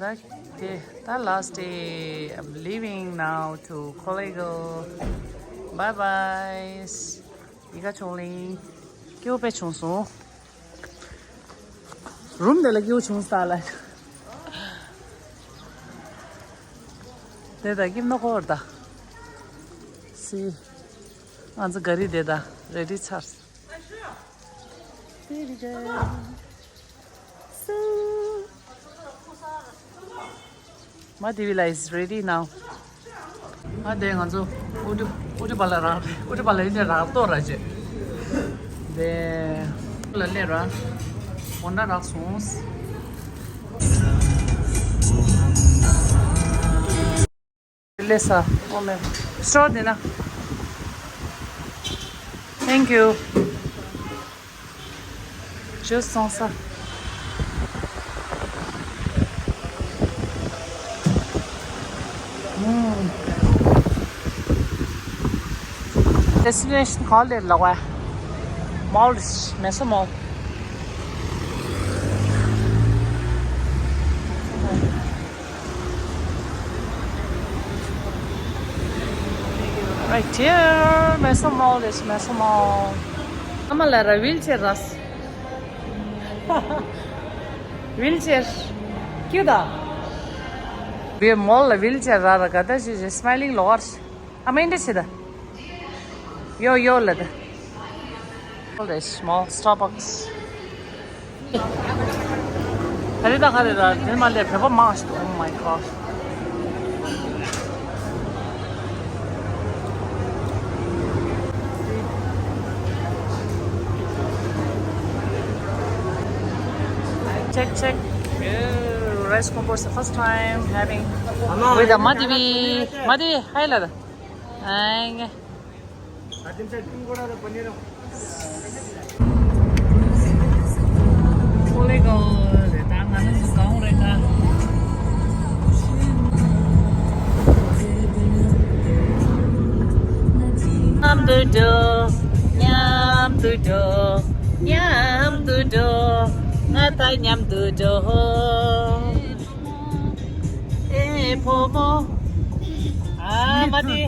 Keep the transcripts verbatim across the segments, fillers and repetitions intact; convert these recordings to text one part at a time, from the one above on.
Okay, the last day. I'm leaving now to Kolego. Bye bye. ཡིག་ཁ་ཆོག་ལེ། སྐྱིད་པོ་དཔེ་བྱུང་སོང་། རུམ་དེ་ལ་སྐྱིད་པོ་བྱུང་ས་ལ། དེ་ད་སྐྱིད་ནོ་ཁོར་ད། སི། ང་ཚོ་ག་རི་དེ་ད་རེ་ཌི་ཚར། There we go. So, Madivi is ready now. ཨ་དེ་ང་ཚོ་ཨུ་ཏུ་ཨུ་ཏུ་པ་ལ་རག་ཨུ་ཏུ་པ་ལ་ཡིན་ནས་རག་ཏོ་ར་ཅེ། དེ་ལ་སླེབས་ར། འོ་ན་རག་སོང་། ལེ་ས། ཨོ་མེ། སི་ཊོར་དེ་ན། Thank you. ཇུས་སོང་ས། ཨུམ། ཌེ་སི་ཊི་ནེ་ཤན་ག་ལེར་ལ་བ། མོལ་མེ་སོ་མོལ། Right here, Meso Mall is Meso Mall. ཨ་མ་ལ་ར་ཝིལ་ཆེར་ར། ཝིལ་ཆེར། ཁྱོད་ད། བི་མོལ་ལ་ཝིལ་ཆེར་ར་ར་ག་ད་ཞིག་ཞིག་སྨའི་ལིང་ལོག་ཨར། ཨ་མ་འདྲ་ཞིག་ད། ཡོ་ཡོ་ལ་ད། This small Starbucks. ད་རེས་ད་ག་རེ་ར་དེ་མ་ལས་བོད་པ་མང་ཞིག Oh my god. Check, check. Oh, rice combo is the first time having with the Madhavi. Madhavi, hi, lada. Hi. མཉམ་དུ་འགྲོ། མཉམ་དུ་འགྲོ། མཉམ་དུ་འགྲོ། ང་དང་མཉམ་དུ་འགྲོ། ཨེ་བུ་མོ། ཨ་མ་དེ།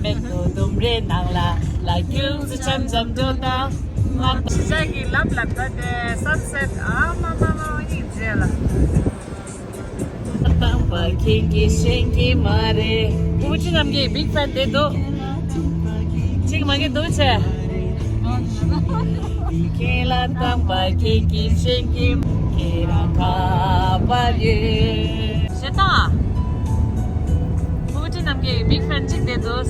མིག་ཏོ་ལྡུམ་རའི་ནང་ལ། ལ་རྒྱུག་ཙམ་འཆམ་འཆམ་འགྲོ་དང་། ང་ཅི་ཅག་གི་ལབ་ལབ་ད་དེ་སན་སེ་ཊི་ཨ་མ་མ་མ་མ་ཡིན་ཟེར་ལ། དང་པ་ཁྱེད་ཀྱིས་ཤེས་ཀྱི་མ་རེད། བུ་ཅི་རྣམས་ཀྱི་བིག་ཕན་དེ་འདུག་གཅིག་མ་གི་འདུག་ཆེ། ཁྱེད་ལ་དང་པ་ཁྱེད་ཀྱིས་ཤེས་ཀྱི་ཁྱེད་རང་ཁ་པར་ཡོད། ཞེ་ད། བུ་ཅི་རྣམས་ཀྱི་བིག་ཕན་གཅིག་དེ་འདུག་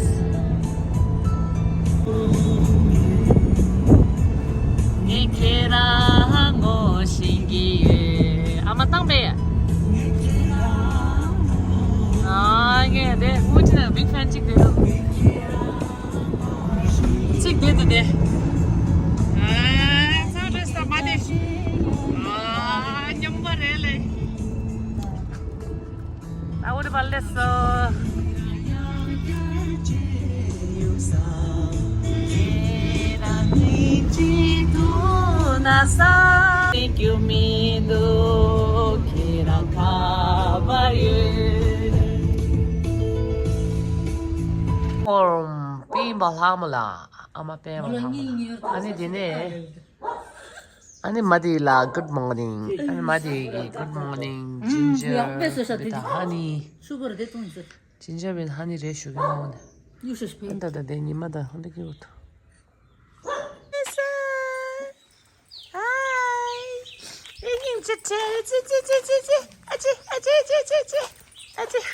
ངས་ཁྱེད་རང་ངོ་ཤེས་ཀྱི་ཡོད། ཨ་མ་བཏང་པས། ཨ་ངས་དེ་ཧུ་ཅི་ན་བིག་ཕན་གཅིག་དེ་དང་གཅིག་དེ་དང་དེ། ཨ་ཚང་རེས་ད་མ་དེ། ཨ་སྙོམས་པ་རེད་ལེ། ཨ་འུ་རི་བ་ལེ་སོ། རྒྱུ་མི་འདུག་ཁྱེད་རང་ཁ་པར་ཡོད། ཨོམ། པིན་པ་ལྷག་མ་ལ། ཨ་མ་པིན་པ་ལྷག་མ་ལ། ཨ་ནི་དེ་ནས། ཨ་ནི་མ་དེ་ལ་good morning. ཨ་ནི་མ་དེ་གི་good morning ginger with honey. Ginger with honey རེད་ཞུ་གི་ཡོད་ནི། ཨ་ད་ད་དེ་ཉི་མ་ད་ཧོན་དེ་གི་འོ་ཐོ། Hi.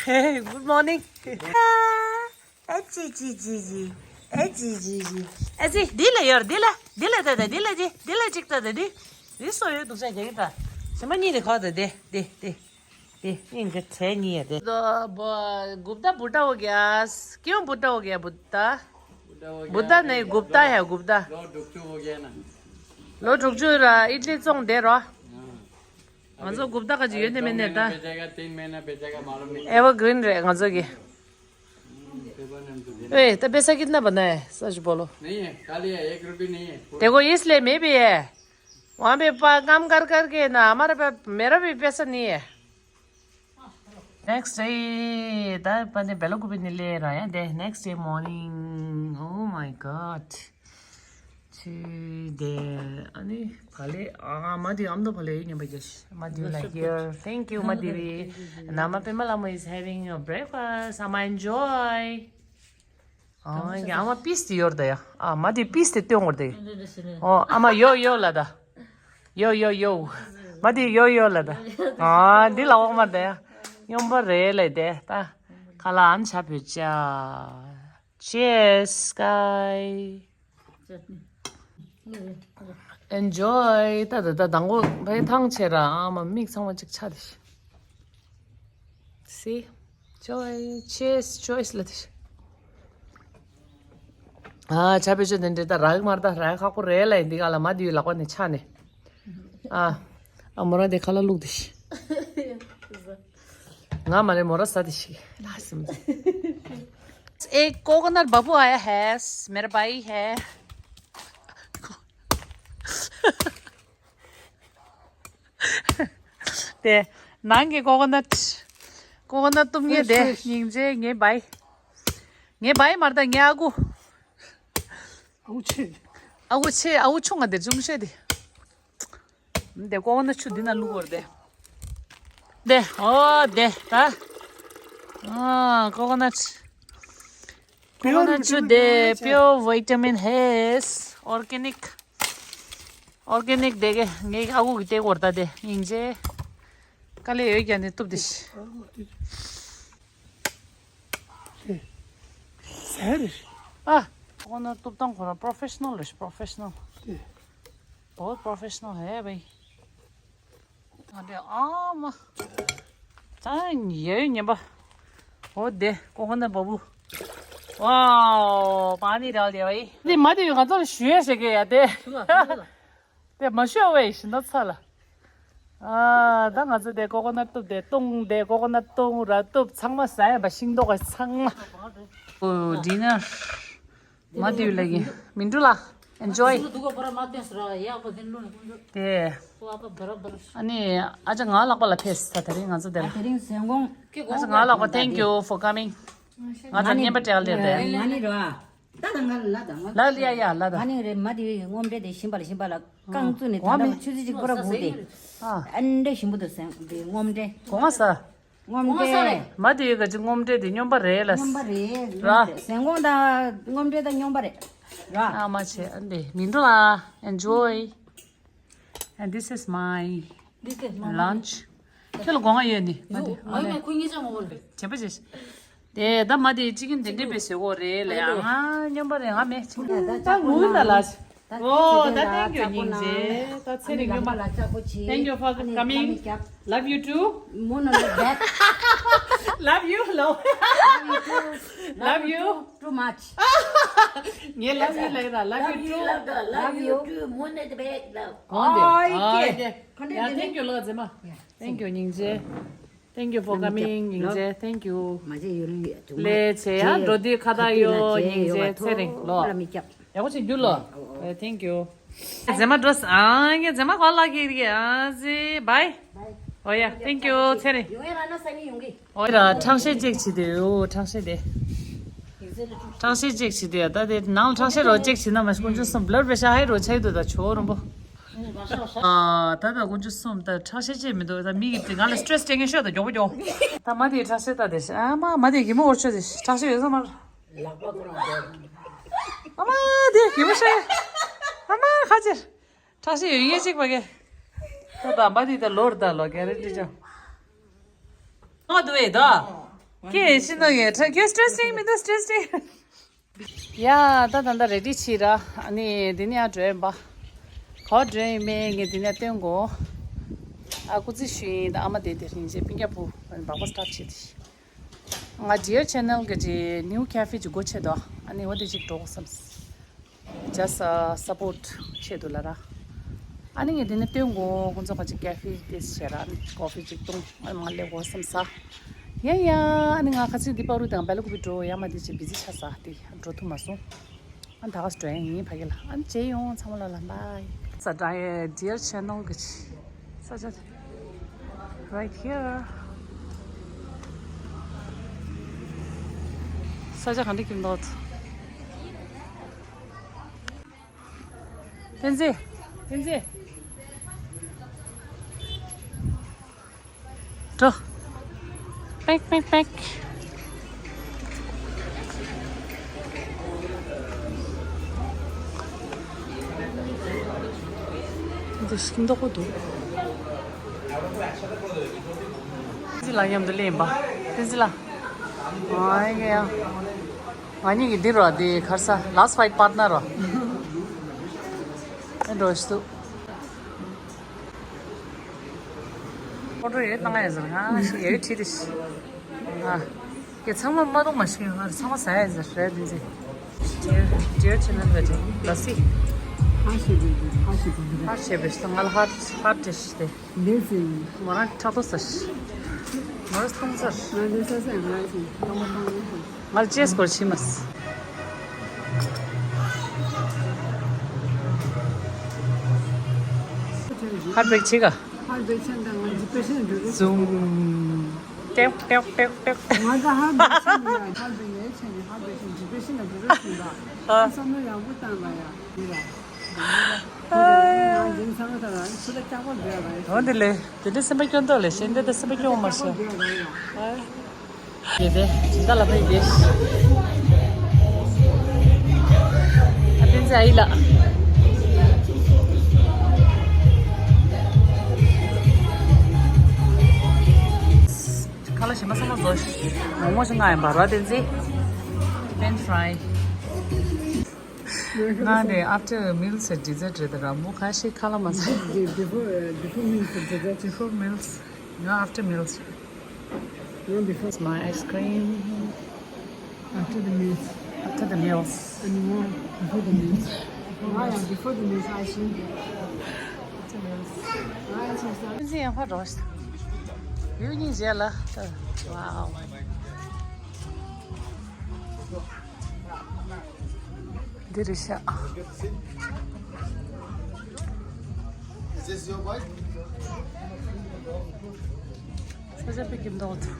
Hey, good morning. ཨ་ཙི་ཙི་ཙི་ཙི། ཨ་ཙི་ཙི་ཙི། ཨ་ཙི། འདི་ལ་ཡོད། འདི་ལ། འདི་ལ་ད་ད། འདི་ལ་ཅི། འདི་ལ་ཅིག་ད་ད། འདི། འདི་སོ་ཡོད་འདུག་ས་རྒྱག་གི་ད། ཞེ་མ་གཉིས་དེ་ག་ད། འདི། འདི། འདི། འདི། ཨིན་གི་ཚེ་གཉིས་ཡ་དེ། द ब- गुप्ता बुड्ढा हो गया। क्यों बुड्ढा हो गया बुड्ढा? बुड्ढा हो गया। बुड्ढा नहीं, गुप्ता है, गुप्ता। लोग डुकचू हो गया ना। लोग डुकचू रा इडली चोंग दे रो। हाँ। ང་ཚོ་འགོ་བདག་ག་ཅིག་ཡོད་ནི་མེད་ནི་ད། भेजेगा, तीन महीना भेजेगा, मालूम नहीं। एवरग्रीन རེད་ང་ཚོ་གི། हम्म, पेपर ने हमको देना। ए, तो पैसा कितना बना है? सच बोलो। नहीं है, खाली है, एक रुपये नहीं है। देखो, इसलिए मैं भी है। वहाँ पे पा-, काम कर करके ना, हमारे पास, मेरा भी पैसा नहीं है। Next day ད་པ་ནི་བེ་ལ་ཀུ་པི་ནི་ལེ་ར་ཡ་དེ། Next day morning, oh my god. ཆི་དེ་ཨ་ནི་བ་ལེ་ཨ་མ་དེ་ཨམ་དོ་བ་ལེ་ཉམས་པ་རྒྱ་ཤི་མ་དེ་ལ་here. Thank you མ་དེ་བི་ན་མ་པེ་མ་ལ་མོ is having a breakfast. ཨ་མ་enjoy. ཨ་ཡ་ཨ་མ་པིས་དེ་ཡོར་ད་ཡ། ཨ་མ་དེ་པིས་དེ་སྟོན་འོར་དེ། ཨོ་ཨ་མ་ཡོ་ཡོ་ལ་ད། ཡོ་ཡོ་ཡོ། མ་དེ་ཡོ་ཡོ་ལ་ད། ཨ་འདི་ལ་འོག་མར་ད་ཡ། སྙོམས་པ་རེད་ལ་དེ་ད། ཁ་ལ་ཨམ་ཆ་བོད་ཅ། Cheers guys. Enjoy. ད་ད་ད་དང་པོ་བའི་ཐང་ཆེ་ར་ཨ་མ་མིག་ཚང་མ་ཅིག་ཆ་དེ། See? Joy, cheers, Joyce ལ་དེ། ཨ་ཆ་བེ་ཆོ་དེ་འདྲེ་ད་རག་མར་ད་རག་ཁག་པོ་རེད་ལ་འདི་ག་ལ་མ་དེའི་ལག་པ་ནས་ཆ་ནས། ཨ་ཨ་མོ་རང་དེ་ཁ་ལ་བླུག་དེ། ང་མ་རེད་མོ་ར་ས་དེ་ཤི་ལ་སིམ། एक कोकोनट बबू आया है, मेरा भाई है। དེ་ནང་གི་ཀོ་ཀོ་ནཊ། ཀོ་ཀོ་ནཊ་གཏུབ་ངེས་དེ་སྙིང་རྗེ་ངའི་བའི། ངའི་བའི་མར་ད་ངའི་ཨ་ཁུ། ཨ་ཁུ་ཆེ། ཨ་ཁུ་ཆེ་ཨ་ཁུ་ཆུང་ང་དེ་ཆུང་ཤོས་དེ། དེ་ཀོ་ཀོ་ནཊ་ཆུ་འདི་ན་བླུག་བར་དེ། དེ་ཨོ་དེ་ད། ཨ་ཀོ་ཀོ་ནཊ། ཀོ་ཀོ་ནཊ་ཆུ་དེ་pure vitamin ཧེས། organic organic དེ་གེ་ངའི་ཨ་ཁུ་གི་ལྟེ་བོར་ད་དེ་སྙིང་རྗེ། དཀའ་ལས་ཡོད་ཀྱང་དེ་གཏུབ་དེ་ཤི། ཟེར། ཨ། ཁོ་ན་གཏུབ་སྟངས་ཁོ་རང་པྲོ་ཕེ་ཤ་ནལ་རེད། པྲོ་ཕེ་ཤ་ནལ། ཨེ། བོད་པྲོ་ཕེ་ཤ་ནལ་ཧེ་བའི། ཨ་དེ་ཨ་མ། ད་ཡོད་ཉན་པ། འོ་དེ་ཀོ་ཀོ་ནཊ་བ་བུ། ཝའོ་པ་ནི་རལ་དེ་བའི། དེ་མ་དེ་ཡོད་ང་ཚོ་ལ་ཞུ་ཡས་ཞེ་གི་ཡ་དེ། དེ་མ་ཤོད་བས་ཤིན་ཏུ་ཚ་ལ། ཨ་ད་ང་ཚོ་དེ་ཀོ་ཀོ་ནཊ་གཏུབ་དེ་བཏུང་དེ་ཀོ་ཀོ་ནཊ་བཏུང་ར་གཏུབ་ཚང་མ་ཟ་ཡ་བ་ཤིང་ཏོག་གི་ཚང་མ། ཨོ་ཌི་ནར། མ་དུས་ལ་གི་མི་འགྲོ་ལ་enjoy། དེ་ཨ་ནི་ཨ་ཅག་ང་ལག་པ་ལ་ཕེབས་ད་དེ་རིང་ང་ཚོ་དེ་ལ། དེ་རིང་ཟན་གོང་ཨ་ཅག་ང་ལག་པ། Thank you for coming. ང་ཚོ་བརྙན་པ་སྤྲད་ལེར་དེ། ང་ནི་རོ། ད་ད་ང་ལ་ད་ང་ལ་ཡ་ཡ་ལ་ད། ང་ནི་རེད་མ་དེ་སྔོམ་འདྲེ་དེ་ཞིམ་པ་ལ་ཞིམ་པ་ལ་རྐང་བཙུགས་ནས་ད་ལྟ་ཆུ་ཚོད་གཅིག་པོ་ར་བུ་དེ། ཨ་འདྲེ་ཞིམ་པོ་འདུག་ཟེར་དེ་སྔོམ་འདྲེ། གོང་ས། སྔོམ་འདྲེ། མ་དེ་ག་ཅི་སྔོམ་འདྲེ་དེ་སྨྱོན་པ་རེད་ལ། སྨྱོན་པ་རེད། ར། ཟན་གོང་ད་སྔོམ་འདྲེ་ད་སྨྱོན་པ་རེད། ར། ཨ་མ་ཆེ་ཨ་འདི་མི་འགྲོ་ལ་enjoy and this is my lunch. ཁྱོད་ལ་སྒོ་ང་ཡོད་ནི་མ་དེ་མ་དེ་ཁོ་གཉིས་ཆ་མོ་བོར་བྱེད་པ་བྱེད། དེ་ད་མ་དེ་ཅི་གིན་དེ་འདྲས་པའི་ཟེར་གོ་རེད་ལ་ཡ་ང་སྨྱོན་པ་རེད་ང་མེད་ཅི་གིན་ད་ངུ་ན་ལ། ཨོ་ད་thank you སྙིང་རྗེ། ད་ཚེ་རིང་ཡོད་མ། Thank you for coming. Love you too. Love you. Love you. Love you. Too much. ངས་love you ལབ་ཡོད་ད། Love you too. Love you too. ཨོ་དེ། ཨོ་དེ། ཡ་thank you ལོ་རྗེས་མ། Thank you སྙིང་རྗེ། Thank you for coming. སྙིང་རྗེ། Thank you. ལས་བྱེད་ཡ་འགྲོ་དུས་ཁ་བཏགས་ཡོད། སྙིང་རྗེ། ཚེ་རིང་ལོ། ཡག་པོ་ཅིག་རྒྱུ་ལོ། Thank you. རྗེས་མ་འགྲོ། ཨ་ངས་རྗེས་མ་གོ་ལག་གི་རིགས། ཨ་ཟི་bye. ཨོ་ཡ། Thank you. ཚེ་རིང་། ཨོ་ཡ། ཁྲག་ཤེད་ཅིག་བྱེད་དུས། ཨོ་ཁྲག་ཤེད་དེ། ཁྲག་ཤེད་ཅིག་བྱེད་དུས་ད་དེ་ནང་ཁྲག་ཤེད་རོ་ཅིག་བྱེད་ན་མ་ཤི་ཀུན་སྤྱོད་གསུམ་blood pressure high རོ་ཆགས་འདུག་ད་ཆོ་རོམ་པོ། ཨ་ད་ད་ཀུན་སྤྱོད་གསུམ་ད་ཁྲག་ཤེད་ཅིག་མི་འདུག་ད་མི་གི་དེ་ང་ལ་stress སྤྲད་མཁན་ཤོད་ད་མགྱོགས་པོ་མགྱོགས། ད་མ་དེ་ཁྲག་ཤེད་ད་དེ་ཨ་མ་མ་དེ་གི་མོ་འོར་ཆོ་དེ་ཁྲག་ཤེད་ཡོད་ས་མ། ཨ་མ་དེ་གི་མོ་ཤེད། ཨ་མ་ཁ་ཅིག་ཁྲག་ཤེད་ཡོད་ངེས་ཅིག་པ་གེ། ད་ད་མ་དེ་ད་ལོར་ད་ལོ་གེ་རེ་འདྲི་ཅང་། ཨ་དུ་ཨེ་ད། ཀེ་ཤི་ནོ་གེ་ཁྲག་གེ་stress སྤྲད་མི་འདུག stress སྤྲད། ཡ་ད་ད་ད་ready བྱེད་ར། ཨ་ནི་འདི་ནས་ཨ་འགྲོ་ཡིན་པ། ག་པར་འགྲོ་ཡིན་མིན་ངས་འདི་ནས་སྟོན་དགོས། ཨ་སྐུ་རྩེད་ཞུ་ཡིན་ད། ཨ་མ་དེ་དེ་རིང་རྗེས་སྤུན་ཀྱག་བུ་སྦག་སྦག་སྟབས་བྱེད་དེ། ང་Dear Channel གི་ཅི་new cafe ཅིག་སྒོ་ཕྱེ་དོ། ཨ་ནི་འོ་དེ་ཅིག་འགྲོ་དགོས་བསམ། Just support ཆེད་དུ་ལ་ར། ཨ་ནི་ངས་འདི་ནས་སྟོན་དགོས། ཁོང་ཚོ་ཁ་ཅིག་cafe དེ་བྱེད་ར། ཨ་ནི་coffee ཅིག་བཏུང་། ཨ་ནི་ང་སླེབས་དགོས་བསམ་ས། ཡ་ཡ། ཨ་ནི་ང་ཁ་ཚིག་འདི་པ་རུ་དང་བེ་ལ་ཀུ་པི་འགྲོ་ཡ་མ་དེ་ཅིག་busy ཆགས་ས་དེ་འགྲོ་ཐུབ་མ་སོང་། ཨ་ནི་ད་ག་སེ་འགྲོ་ཡ་ཡིན་ཕ་གི་ལ། ཨ་ནི་བྱས་ཡོང་ཚང་མ་ལ་ལ་bye། ས་ད་Dear Channel གི་ས་ཆ་right here། ས་ཆ་ག་འདྲ་ཁྱིམ་ཐོག་ཏུ། བསྟན་འཛིན། བསྟན་འཛིན། འགྲོ། པེག་པེག་པེག། འདི་ཤིང་ཏོག་པོ་འདུག་བསྟན་འཛིན་ལགས་མཉམ་དུ་སླེབས་ཡིན་པ། བསྟན་འཛིན་ལགས། ཨ་ཡ་ཡ། ང་གཉིས་ཀྱི་འདི་རོ། འདི་ག་རེ་ཟ། last fight partner རོ། ཨེ་འགྲོ་ཞིག་འདུག་ཕོ་ཊོ་ཡོད་བཏང་ཡ་ཟེར། ང་ཞིག་ཡོད་ཁྲིད་དེ་ཤི། ཨ། ཡ་ཚང་མ་མ་གཏོགས་མ་ཤི་ཡོད། ང་ཚང་མ་ཟ་ཡ་ཟེར་རེད་འདི་ཟེར། ཌི་ཡར་ཌི་ཡར་ཆེ་ནལ་བེ་ཊི་ལ་སི། ཧ་ཤེ་བེ་ཧ་ཤེ་བེ་ཧ་ཤེ་བེ་ཤི་ང་ལ་ཧ་ཧ་ཏེ་ཤི་སྟེ། འདིར་ཟིན། མོ་རང་ཕྲག་དོག་ཟ་ཤི། མོ་རང་སྟོང་ཟ་ཤི། ང་འདི་ས་ས་ང་ཟིན་ཏོང་ཏོང་ཟིན། ང་ལ་ཅེས་སྐོར་ཕྱིན་མ་སི། ཧར་བེག་ཆེ་ག་ཧར་བེག་ཆེན་དང་ང་འདི་པེ་ཤན་འགྲོ་རུ། ཛུམ། ཏེག་ཏེག་ཏེག་ཏེག་ང་ད་ཧར་བེག་ཆེན་ཡ་ཧར་བེག་ཡ་ཆེན་ནི་ཧར་བེག་ཆེན་འདི་པེ་ཤན་ལ་འགྲོ་རུ་སོང་ད། ཨ། བསམ་བློ་ཡག་པོ་བཏང་ལ་ཡ་འདི་ལ། ཨ། ང་འདི་བསམ་བློ་བཏང་ལ་ཚུར་ལ་སྐྱག་པ་འདི་ལ་ཡ། འོ་འདི་ལས་དེ་འདྲའི་སེམས་པ་སྐྱོ་མདོག་ལས་གཞན་འདི་ད་སེམས་པ་སྐྱོ་བ་མ་སོང་། ཨ། དེ་དེ་དེ་འདྲ་ལ་ཕ་ཡི་དེ། ཨ་བསྟན་འཛིན་ཨ་ཡི་ལགས། ཁ་ལག་ཞིམ་པ་ཚང་མ་བཟོ་ཤིག་མོག་མོག་ཞིག་མངགས་ཡིན་པ་ར་བསྟན་འཛིན། French fry། ང་ནི་after meals dessert རེད་ད་ར། མོ་ཁ་ཤས་ཁ་ལག་མ་ཟ། Before, uh, before meals, dessert. Before meals. ང་after meals རེད། ང་before. It's my ice cream. After the meals. After the meals. And ང་before the meals. ང་ཡང་before the meals ice cream. After meals. ང་ice cream ཟ། ཨ་ཙི་ཡང་ཕར་འགྲོ་ཤི། ཡུལ་གཉིས་རྗེས་ལ། Wow. འདི་རེད་ཤག Is this your bike? ས་ཆ་པེ་ཀིམ་དོག་ཐུ།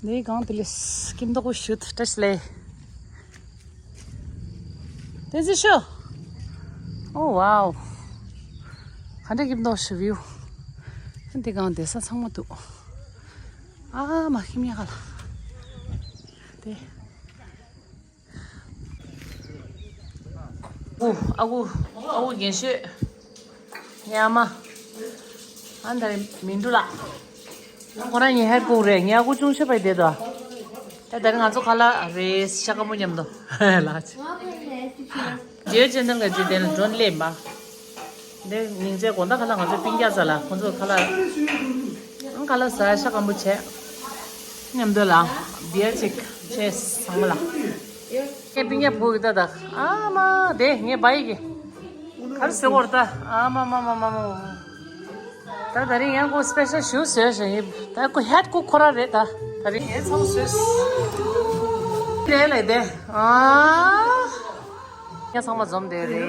འདི་གང་དུ་ལས་ཀིམ་དོག་ཤུད་བཀྲ་ཤིས་ལེ། དེ་ཟི་ཤོ། ཨོ་ཝའོ། ག་འདྲ་སྐྱིད་མདོག་ཞུ་བིའུ། འདི་གང་བསྡད་ས་ཚང་མ་འདུག་ཨ་མ་ཁྱིམ་ཡག་ལ། དེ། ཨུ་ཨ་ཁུ་ཨ་ཁུ་རྒན་ཤོས། ཉག་མ། ཨ་ད་རེ་མིན་འགྲོ་ལགས། ཁོ་རང་ཉི་ཧེར་ཀུག་རེད། ཉག་ཁུ་ཆུང་ཤོས་པའི་བསྡད་དོ། ད་ད་རེ་ང་ཚོ་ཁ་ལག་རེད་ཤ་ཁམ་པོ་མཉམ་དུ་ལགས། ཇེ་ཅན་དང་ག་ཇེ་དན་ལ་འགྲོ་སླེབས་པ། འདི་ཉིན་མཚན་དགོང་དག་ཁ་ལག་ང་ཚོ་སྤུན་ཀྱག་ཚོ་ལ་ཁོང་ཚོ་ཁ་ལག་ཁ་ལག་ཟ་ཤ་སྐམ་པོ་བྱས། མཉམ་དུ་ལ་བི་ཡར་ཅིག་བྱས་ཚང་མ་ལ། ངས་སྤུན་ཀྱག་བུ་གི་ད་ད་ཨ་མ་དེ་ངས་བ་ཡི་གི་ག་རེ་ཟེར་བོར་ད་ཨ་མ་མ་མ་མ་མ། ད་ད་རིང་ཡང་ཁོ་སི་པེ་ཤལ་ཞུ་བཟོས་ཞེས་ཡིན། ད་ཁོ་ཧེད་ཁོ་ཁོ་ར་རེད། ད་ད་རིང་ངས་ཚང་མ་བཟོས། དེ་ལས་དེ་ཨ། ཡང་ཚང་མ་འཛོམས་བསྡད་རེད།